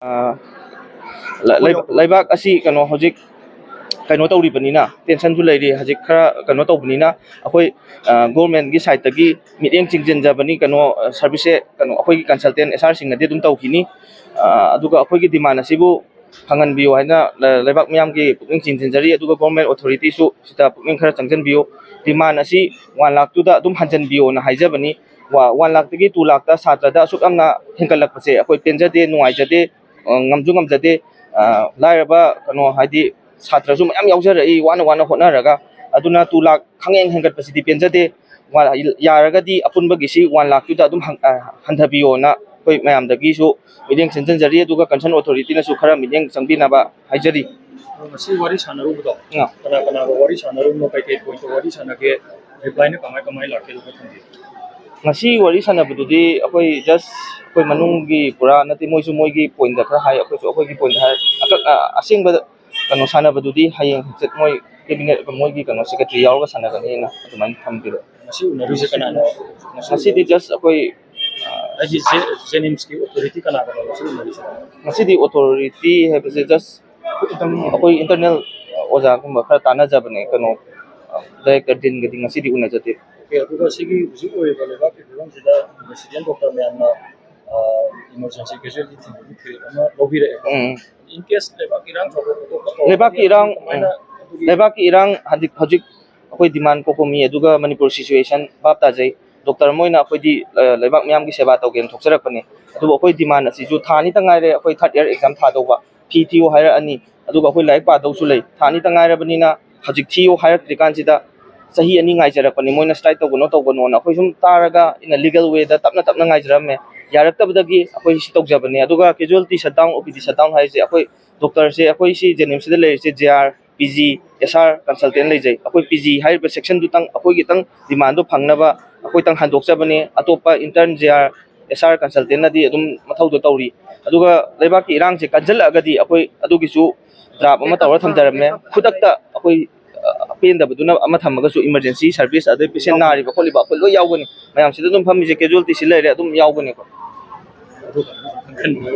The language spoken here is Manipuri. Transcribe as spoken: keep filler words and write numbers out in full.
ꯑ, ꯂ- ꯂꯩ- ꯂꯩꯕꯥꯛ ꯑꯁꯤ ꯀꯩꯅꯣ ꯍꯧꯖꯤꯛ ꯀꯩꯅꯣ ꯇꯧꯔꯤꯕꯅꯤꯅ, ꯇꯦꯟꯁꯟꯁꯨ ꯂꯩꯔꯤ, ꯍꯧꯖꯤꯛ ꯈꯔ ꯀꯩꯅꯣ ꯇꯧꯕꯅꯤꯅ, ꯑꯩꯈꯣꯏ ꯒꯣꯔꯃꯦꯟꯒꯤ ꯁꯥꯏꯠꯇꯒꯤ ꯃꯤꯠꯌꯦꯡ ꯆꯤꯡꯁꯤꯟꯖꯕꯅꯤ꯫ ꯀꯩꯅꯣ ꯁꯥꯔꯚꯤꯁꯁꯦ ꯀꯩꯅꯣ ꯑꯩꯈꯣꯏꯒꯤ ꯀꯟꯁꯜꯇꯦꯟ ꯑꯦꯁ ꯑꯥꯔꯁꯤꯡꯅꯗꯤ ꯑꯗꯨꯝ ꯇꯧꯈꯤꯅꯤ꯫ ꯑ, ꯑꯗꯨꯒ ꯑꯩꯈꯣꯏꯒꯤ ꯗꯤꯃꯥꯟ ꯑꯁꯤꯕꯨ ꯐꯪꯍꯟꯕꯤꯌꯨ ꯍꯥꯏꯅ ꯂ- ꯂꯩꯕꯥꯛ ꯃꯤꯌꯥꯝꯒꯤ ꯄꯨꯛꯅꯤꯡ ꯆꯤꯡꯁꯤꯟꯖꯔꯤ꯫ ꯑꯗꯨꯒ ꯒꯣꯔꯃꯦꯟ ꯑꯣꯊꯣꯔꯤꯇꯤꯁꯨ ꯁꯤꯗ ꯄꯨꯛꯅꯤꯡ ꯈꯔ ꯆꯪꯁꯤꯟꯕꯤꯌꯨ꯫ ꯗꯤꯃꯥꯟ ꯑꯁꯤ ꯋꯥꯟ ꯂꯥꯛꯇꯨꯗ ꯑꯗꯨꯝ ꯍꯟꯖꯤꯟꯕꯤꯌꯣꯅ ꯍꯥꯏꯖꯕꯅꯤ꯫ ꯋꯥ- ꯋꯥꯟ ꯂꯥꯛꯇꯒꯤ ꯇꯨ ꯂꯥꯛꯇ ꯁꯥꯇ꯭ꯔꯗ ꯑꯁꯨꯛ ꯌꯥꯝꯅ ꯍꯦꯟꯒꯠꯂꯛꯄꯁꯦ ꯑꯩꯈꯣꯏ ꯄꯦꯟꯖꯗꯦ, ꯅꯨꯡꯉꯥꯏꯖꯗꯦ, ꯑ, ꯉꯝꯁꯨ ꯉꯝꯖꯗꯦ꯫ ꯑ, ꯂꯥꯏꯔꯕ ꯀꯩꯅꯣ ꯍꯥꯏꯗꯤ ꯁꯥꯇ꯭ꯔꯁꯨ ꯃꯌꯥꯝ ꯌꯥꯎꯖꯔꯛꯏ ꯋꯥꯅ ꯋꯥꯅ ꯍꯣꯠꯅꯔꯒ, ꯑꯗꯨꯅ ꯇꯨ ꯂꯥꯛ ꯈꯪꯍꯦꯟ ꯍꯦꯟꯒꯠꯄꯁꯤꯗꯤ ꯄꯦꯟꯖꯗꯦ꯫ ꯋꯥ- ꯌꯥꯔꯒꯗꯤ ꯑꯄꯨꯟꯕꯒꯤꯁꯤ ꯋꯥꯟ ꯂꯥꯛꯇꯨꯗ ꯑꯗꯨꯝ ꯍꯪ- ꯑ, ꯍꯟꯊꯕꯤꯌꯣꯅ ꯑꯩꯈꯣꯏ ꯃꯌꯥꯝꯗꯒꯤꯁꯨ ꯃꯤꯠꯌꯦꯡ ꯆꯪꯁꯤꯟꯖꯔꯤ꯫ ꯑꯗꯨꯒ ꯀꯟꯁꯔꯟ ꯑꯣꯊꯣꯔꯤꯇꯤꯅꯁꯨ ꯈꯔ ꯃꯤꯠꯌꯦꯡ ꯆꯪꯕꯤꯅꯕ ꯍꯥꯏꯖꯔꯤ꯫ ꯉꯁꯤ ꯋꯥꯔꯤ ꯁꯥꯟꯅꯔꯨꯕꯗꯣ ꯑ꯫ ꯀꯅꯥ ꯀꯅꯥꯒ ꯋꯥꯔꯤ ꯁꯥꯟꯅꯔꯨꯕꯅꯣ, ꯀꯩꯀꯩ ꯄꯣꯏꯟꯠꯇ ꯋꯥꯔꯤ ꯁꯥꯟꯅꯒꯦ, ꯔꯤꯄ꯭ꯂꯥꯏꯅ ꯀꯃꯥꯏ ꯀꯃꯥꯏ ꯂꯥꯛꯀꯦ, ꯑꯗꯨꯒ ꯊꯝꯕꯤꯌꯨ꯫ ꯉꯁꯤ ꯋꯥꯔꯤ ꯁꯥꯟꯅꯕꯗꯨꯗꯤ ꯑꯩꯈꯣꯏ ꯖꯁ ꯑꯩꯈꯣꯏ ꯃꯅꯨꯡꯒꯤ ꯄꯨꯔꯥ ꯅꯠꯇꯦ, ꯃꯣꯏꯁꯨ ꯃꯣꯏꯒꯤ ꯄꯣꯏꯟꯠꯇ ꯈꯔ ꯍꯥꯏ, ꯑꯩꯈꯣꯏꯁꯨ ꯑꯩꯈꯣꯏꯒꯤ ꯄꯣꯏꯟꯠꯇ ꯍꯥꯏ꯫ ꯑꯀꯛ- ꯑ, ꯑꯁꯦꯡꯕ ꯀꯩꯅꯣ ꯁꯥꯟꯅꯕꯗꯨꯗꯤ ꯍꯌꯦꯡ ꯍꯪꯆꯤꯠ ꯃꯣꯏ ꯀꯦꯕꯤꯅꯦꯠ, ꯃꯣꯏꯒꯤ ꯀꯩꯅꯣ ꯁꯦꯀ꯭ꯔꯦꯇꯔꯤ ꯌꯥꯎꯔꯒ ꯁꯥꯟꯅꯒꯅꯤꯅ ꯑꯗꯨꯃꯥꯏꯅ ꯊꯝꯕꯤꯔꯣ꯫ ꯉꯁꯤ ꯎꯅꯔꯤꯁꯦ ꯀꯅꯥꯅꯣ? ꯉꯁꯤꯗꯤ ꯖꯁ ꯑꯩꯈꯣꯏ, ꯑ, ꯍꯥꯏꯗꯤ ꯖꯦ-, ꯖꯦꯅꯤꯝꯁꯀꯤ ꯑꯣꯊꯣꯔꯤꯇꯤ ꯀꯅꯥ ꯀꯅꯥꯅꯣ ꯉꯁꯤ ꯎꯅꯔꯤꯁꯦ? ꯉꯁꯤꯗꯤ ꯑꯣꯊꯣꯔꯤꯇꯤ ꯍꯥꯏꯕꯁꯦ ꯖꯁ ꯑꯩꯈꯣꯏ ꯏꯟꯇꯔꯅꯦꯜ ꯑꯣꯖꯥꯒꯨꯝꯕ ꯈꯔ ꯇꯥꯟꯅꯖꯕꯅꯦ, ꯀꯩꯅꯣ, ꯗꯥꯏꯔꯦꯛꯇꯔ ꯗꯤꯟꯒꯗꯤ ꯉꯁꯤꯗꯤ ꯎꯅꯖꯗꯦ꯫ ꯑꯣꯀꯦ, ꯑꯗꯨꯒ ꯁꯤꯒꯤ ꯍꯧꯖꯤꯛ ꯑꯣꯏꯔꯤꯕ ꯂꯩꯕꯥꯛꯀꯤ ꯐꯤꯕꯝꯁꯤꯗ ꯔꯦꯁꯤꯗꯦꯟ ꯗꯣꯛꯇꯔ ꯃꯌꯥꯝꯅ, ꯑ, ꯏꯃꯔꯖꯦꯟꯁꯤ ꯀꯦꯖꯨꯋꯦꯂꯤꯇꯤ ꯊꯤꯡꯕꯒꯤ ꯊꯤꯑꯣꯔꯤ ꯑꯃ ꯂꯧꯕꯤꯔꯛꯑꯦꯀꯣ꯫ ꯎꯝ꯫ In case ꯂꯩꯕꯥꯛꯀꯤ ꯏꯔꯥꯡ ꯊꯧꯗꯣꯛ ꯈꯣꯠꯇꯣꯛꯄ ꯇꯧꯔꯒꯗꯤ ꯂꯩꯕꯥꯛꯀꯤ ꯏꯔꯥꯡ, ꯀꯃꯥꯏꯅ ꯎꯝ꯫ ꯑꯗꯨꯒꯤ ꯂꯩꯕꯥꯛꯀꯤ ꯏꯔꯥꯡ ꯍꯧꯖꯤꯛ, ꯍꯧꯖꯤꯛ ꯑꯩꯈꯣꯏ ꯗꯤꯃꯥꯟ ꯀꯣꯀꯣꯃꯤ ꯑꯗꯨꯒ ꯃꯅꯤꯄꯨꯔ ꯁꯤꯆꯨꯋꯦꯁꯟ ꯚꯥꯞ ꯇꯥꯖꯩ꯫ ꯗꯣꯛꯇꯔ ꯑꯃ ꯑꯣꯏꯅ ꯑꯩꯈꯣꯏꯗꯤ, ꯑ, ꯂꯩꯕꯥꯛ ꯃꯤꯌꯥꯝꯒꯤ ꯁꯦꯕꯥ ꯇꯧꯒꯦꯅ ꯊꯣꯛꯆꯔꯛꯄꯅꯤ꯫ ꯑꯗꯨꯕꯨ ꯑꯩꯈꯣꯏ ꯗꯤꯃꯥꯟ ꯑꯁꯤꯁꯨ ꯊꯥ ꯑꯅꯤꯇ ꯉꯥꯏꯔꯦ ꯑꯩꯈꯣꯏ ꯊꯥꯔꯠ ꯏꯌꯥꯔ ꯑꯦꯛꯖꯥꯝ ꯊꯥꯗꯧꯕ꯫ ꯐꯤ ꯊꯤꯌꯨ ꯍꯥꯏꯔꯛꯑꯅꯤ, ꯑꯗꯨꯒ ꯑꯩꯈꯣꯏ ꯂꯥꯏꯔꯤꯛ ꯄꯥꯗꯧꯁꯨ ꯂꯩ꯫ ꯊꯥ ꯑꯅꯤꯇ ꯉꯥꯏꯔꯕꯅꯤꯅ ꯍꯧꯖꯤꯛ ꯊꯤꯌꯨ ꯍꯥꯏꯔꯛꯇ꯭ꯔꯤꯀꯥꯟꯁꯤꯗ ꯆꯍꯤ ꯑꯅꯤ ꯉꯥꯏꯖꯔꯛꯄꯅꯤ꯫ ꯃꯣꯏꯅ ꯁ꯭ꯇ꯭ꯔꯥꯏꯛ ꯇꯧꯒꯅꯣ ꯇꯧꯒꯅꯣꯅ ꯑꯩꯈꯣꯏ ꯁꯨꯝ ꯇꯥꯔꯒ in a legal way ꯗ ꯇꯞꯅ ꯇꯞꯅ ꯉꯥꯏꯖꯔꯝꯃꯦ꯫ ꯌꯥꯔꯛꯇꯕꯗꯒꯤ ꯑꯩꯈꯣꯏ ꯁꯤ ꯇꯧꯖꯕꯅꯦ꯫ ꯑꯗꯨꯒ ꯀꯦꯖꯨꯋꯦꯂꯤꯇꯤ ꯁꯠꯗꯥꯎꯟ, ꯑꯣ ꯄꯤ ꯗꯤ ꯁꯠꯗꯥꯎꯟ ꯍꯥꯏꯔꯤꯁꯦ ꯑꯩꯈꯣꯏ ꯗꯣꯛꯇꯔꯁꯦ, ꯑꯩꯈꯣꯏ ꯁꯤ ꯖꯦꯅꯤꯝꯁꯁꯤꯗ ꯂꯩꯔꯤꯁꯦ ꯖꯦ ꯑꯥꯔ, ꯄꯤ ꯖꯤ, ꯑꯦꯁ ꯑꯥꯔ ꯀꯟꯁꯜꯇꯦꯟ ꯂꯩꯖꯩ꯫ ꯑꯩꯈꯣꯏ ꯄꯤ ꯖꯤ ꯍꯥꯏꯔꯤꯕ ꯁꯦꯛꯁꯟꯗꯨꯇꯪ ꯑꯩꯈꯣꯏꯒꯤꯇꯪ ꯗꯤꯃꯥꯟꯗꯣ ꯐꯪꯅꯕ ꯑꯩꯈꯣꯏꯇꯪ ꯍꯟꯗꯣꯛꯆꯕꯅꯦ꯫ ꯑꯇꯣꯞꯄ ꯏꯟꯇꯔꯟ ꯖꯦ ꯑꯥꯔ, ꯑꯦꯁ ꯑꯥꯔ ꯀꯟꯁꯜꯇꯦꯟꯅꯗꯤ ꯑꯗꯨꯝ ꯃꯊꯧꯗꯣ ꯇꯧꯔꯤ꯫ ꯑꯗꯨꯒ ꯂꯩꯕꯥꯛꯀꯤ ꯏꯔꯥꯡꯁꯦ ꯀꯟꯁꯤꯜꯂꯛꯑꯒꯗꯤ ꯑꯩꯈꯣꯏ ꯑꯗꯨꯒꯤꯁꯨ ꯗ꯭ꯔꯥꯐ ꯑꯃ ꯇꯧꯔ ꯊꯝꯖꯔꯝꯃꯦ꯫ ꯈꯨꯗꯛꯇ ꯑꯩꯈꯣꯏ, ꯑ, ꯑꯄꯦꯟꯗꯕꯗꯨꯅ ꯑꯃ ꯊꯝꯃꯒꯁꯨ ꯏꯃꯔꯖꯦꯟꯁꯤ ꯁꯥꯔꯚꯤꯁ, ꯑꯗꯩ ꯄꯦꯁꯦꯟ ꯅꯥꯔꯤꯕ ꯈꯣꯠꯂꯤꯕ ꯑꯩꯈꯣꯏ ꯂꯣꯏ ꯌꯥꯎꯒꯅꯤ꯫ ꯃꯌꯥꯝꯁꯤꯗ ꯑꯗꯨꯝ ꯐꯝꯃꯤꯁꯦ ꯀꯦꯖꯨꯋꯦꯂꯤꯇꯤꯁꯤ ꯂꯩꯔꯦ, ꯑꯗꯨꯝ ꯌꯥꯎꯒꯅꯤ ꯑꯩꯈꯣꯏ꯫ ꯑꯗꯨꯒ ꯈꯟꯕ